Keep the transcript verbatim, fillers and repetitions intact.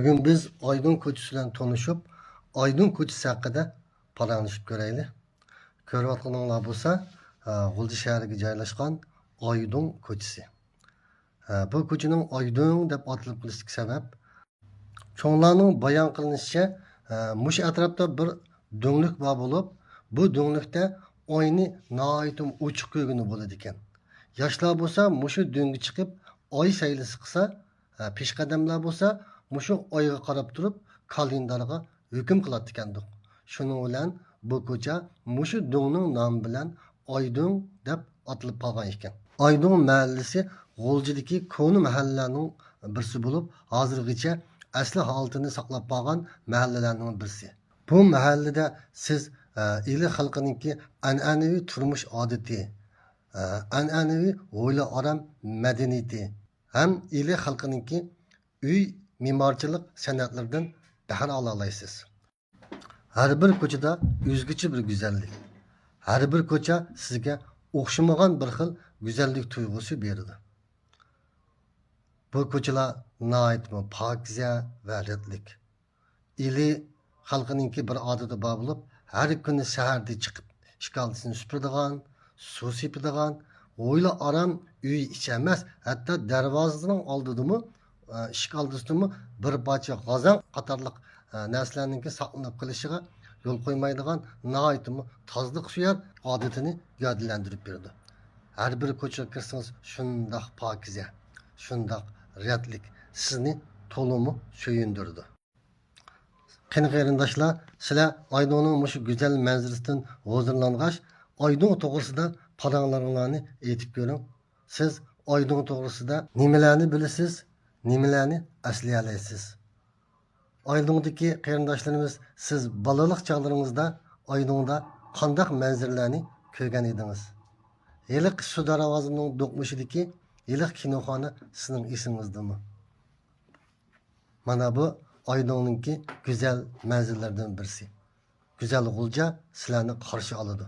بۈگۈن بىز ئايدىڭ كوچىسى بىلەن تونۇشۇپ، ئايدىڭ كوچىسى ھەققىدە پاراڭلىشىپ كۆرەيلى. كۆرۈۋاتقىنىڭلار بولسا، ئە، غۇلجا شەھىرىگە جايلاشقان ئايدىڭ كوچىسى. ئە، بۇ كوچىنىڭ ئايدىڭ دەپ ئاتىلىپ قېلىشتىكى سەۋەب، چوڭلارنىڭ بايان قىلىنىشىچە، ئە، مۇشۇ ئەتراپتا بىر دۆڭلۈك بار بولۇپ، بۇ دۆڭلۈكتە ئاينى ناھايىتى ئوچۇق كۆرگىلى بولىدىكەن. ياشلار بولسا مۇشۇ دۆڭگە چىقىپ ئاي سەيلىسى قىلسا، ھە، پېشقەدەملەر بولسا مۇشۇ ئايغا قاراپ تۇرۇپ كالېندارغا ھۆكۈم قىلاتتىكەندۇق. شۇنىڭ بىلەن بۇ كوچا مۇشۇ دۆڭنىڭ نامى بىلەن ئايدۆڭ دەپ ئاتىلىپ قالغان ئىكەن. ئايدۆڭ مەھەللىسى غۇلجىدىكى كونا مەھەللىلەرنىڭ بىرسى بولۇپ، ھازىرغىچە ئەسلى ھالىتىنى ساقلاپ قالغان مەھەللىلەرنىڭ بىرسى. بۇ مەھەللىدە سىز، ئە، ئىلى خەلقىنىڭكى ئەنئەنىۋى تۇرمۇش ئادىتى، ئە، ئەنئەنىۋى ھويلا ئارام مەدەنىيىتى، ھەم ئىلى خەلقىنىڭكى ئۆي مېمارچىلىق سەنئەتلىرىدىن بەھرە ئالالايسىز. ھەر بىر كوچىدا ئۆزگىچە بىر گۈزەللىك. ھەر بىر كوچا سىزگە ئوخشىمىغان بىر خىل گۈزەللىك تۇيغۇسى بېرىدۇ. بۇ كوچىلار ناھايىتىمۇ پاكىزە ۋە رەتلىك. ئىلى خەلقىنىڭكى بىر ئادىتى بار بولۇپ، ھەر كۈنى سەھەردە چىقىپ ئىشىك ئالدىسىنى سۈپۈرىدىغان، سۇ سېپىدىغان، ھويلا ئارام ئۆي ئىچى ئەمەس، ھەتتا دەرۋازىنىڭ ئالدىدىمۇ، ئىشىك ئالدىسىدىمۇ بىر پارچە غازاڭ قاتارلىق نەرسىلەرنىڭكى ساقلىنىپ قېلىشىغا يول قويمايدىغان ناھايىتىمۇ تازىلىقسۆيەر ئادىتىنى گەۋدىلەندۈرۈپ بېرىدۇ. ھەر بىر كوچىغا كىرسىڭىز شۇنداق پاكىزە، شۇنداق رەتلىك، سىزنى تولىمۇ سۆيۈندۈرىدۇ. قېنى قېرىنداشلار، سىلەر ئايدىڭنىڭ مۇشۇ گۈزەل مەنزىرىسىدىن ھۇزۇرلانغاچ، ئايدىڭ توغرىسىدا پاراڭلىرىڭلارنى ئېيتىپ كۆرۈڭ. سىز ئايدىڭ توغرىسىدا نېمىلەرنى بىلىسىز، نېمىلەرنى ئەسلىيەلەيسىز؟ ئايدىڭدىكى قېرىنداشلىرىمىز، سىز بالىلىق چاغلىرىڭىزدا ئايدىڭدا قانداق مەنزىرىلەرنى كۆرگەن ئىدىڭىز؟ ھېلىقى سۇ دەرۋازىنىڭ دوقمۇشىدىكى ھېلىقى كىنوخانا سىزنىڭ ئېسىڭىزدىمۇ؟ مانا بۇ ئايدىڭنىڭكى گۈزەل مەنزىرىلىرىدىن بىرسى. گۈزەل غۇلجا سىلەرنى قارشى ئالىدۇ.